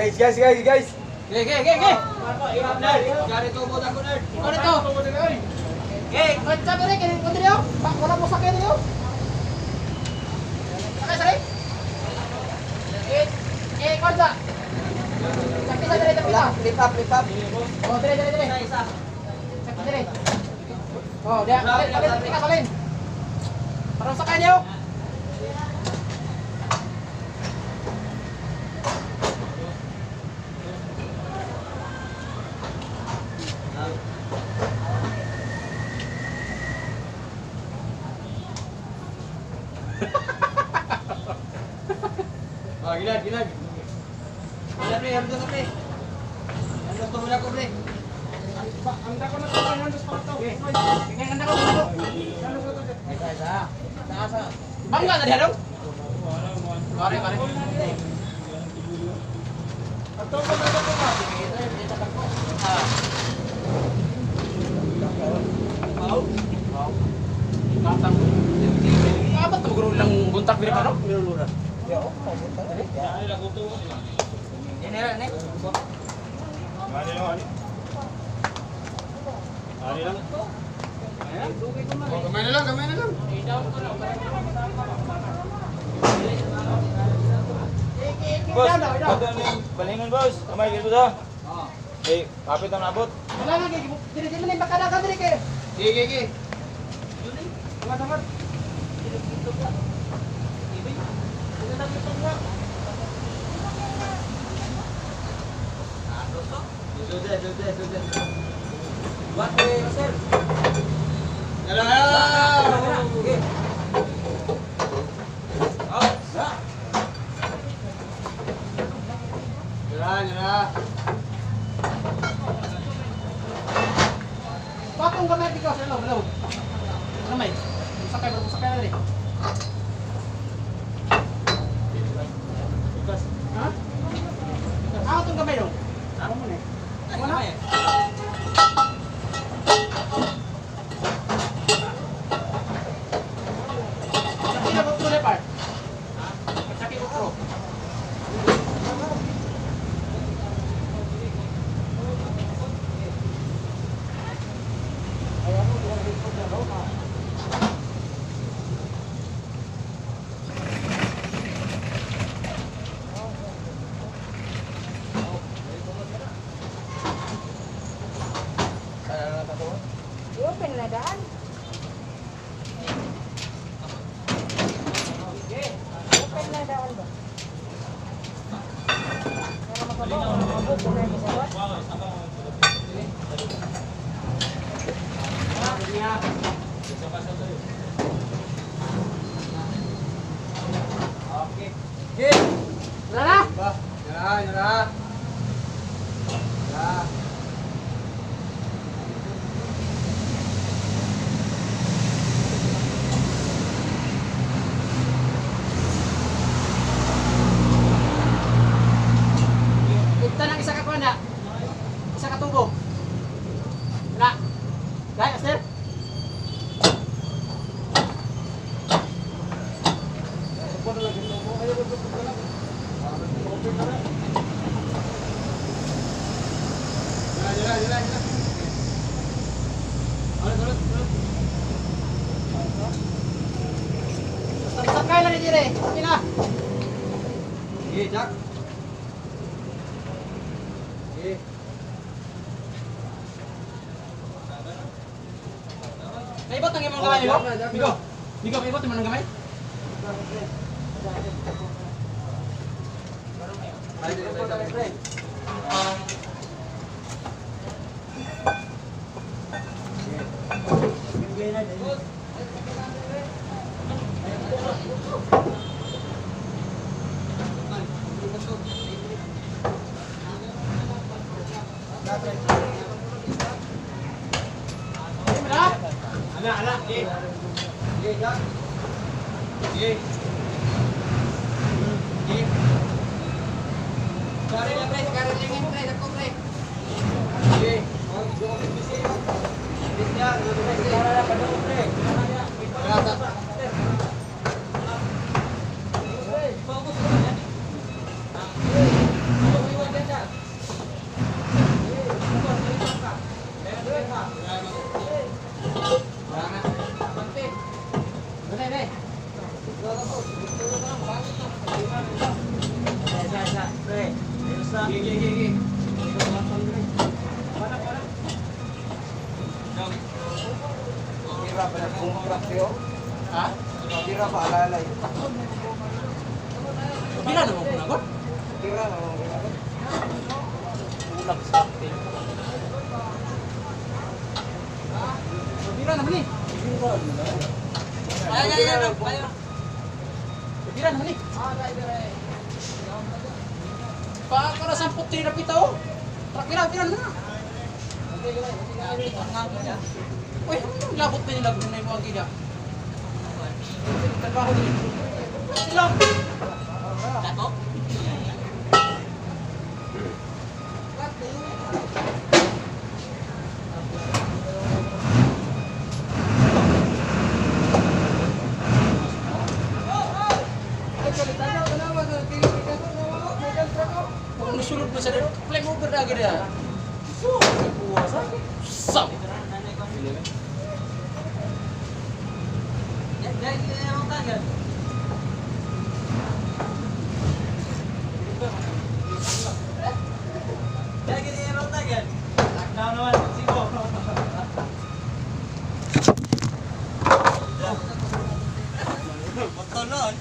Guys, guys, guys, guys. Ge, ge, ge, ge. Gari tubo ako, nerd. Ikaw nito. Ge, kaya dire kay ko dire. Wala mo sakay dire. Sakay sakay. Eh, eh, kwanza. Sakay sa dire tapi ta. Flip up, flip up. Oh, dire dire dire. Sakay dire. Oh, dia, salin, salin, tika salin. Parang sakay niyo. Oh, gilag, gilag. Gilag, pre, handos na, pre. Handos tubo na ko, pre. Ang dako na to, handos pa to. Kaya ganda ko. Isa, isa. Sa, sa. Bangga na diha dong. Pare, pare. Ato ko na to pa. Ah. Katang. Apat to guro lang buntak diri pa no? Ini, ini. Ani lang, ani. Ani lang. Oh, gamay na lang, gamay na lang. Boss, balingon boss. Kamay dito sa. Eh, kapit ang nabot. Wala nga kay diri diri man bakada ka diri kay. Ge, ge, ge. Angat, angat. Sude, sude, sude. What, eh, sir? Yala, yala. Ge. Oh, sa. Yala, yala. Patong gamay dito sa loob, loob. Gamay. Sakay ba sakay na diri. Ha? Ah, itong gamay dong. Ano mo ni? Wala. Sakay na butro na par. Sakay butro. I-open na daan. Open na daan ba? Para makabaw, makabaw, kung may masabat. Okay. Ge. Wala na. Ba, yala, yala. Yala. Ito ng isa ka kuha na. Isa ka tubo. Wala. Dahil, Aster. Yala, yala, yala, yala. Ulit, ulit, ulit. Sakay lang ni dire. Okay na. Ge, Jack. Ge. Naibot ang imong gamay, Migo? Migo. Migo, maibot imong gamay? Balik, balik, balik, balik. Wala. Ala, ala, ge. Ge, Jack. Ge. Ge. Kare lang, pre. Kare lingin, pre. Dako, pre. Ge. Oh, go, bisi. Bisi yan. Go, pre. Pre. Wala, sa. Gigi, gigi. Tira pa na kumprak yo. Ha? Tira pa alalay. Pila na mo kunagod? Tira na mo. Ulag sa akin. Pila naman eh. Ay, ay, ay, ay, ay. Pila naman eh. Para sa puti na pita oh. Tara, pila, pila na. Uy, labot na nila na yung mga gila. Trabaho nila. Sila. Dako? Kung nasulod mo sa dito, flame over na agad ya. Sam. Dahil, dahil,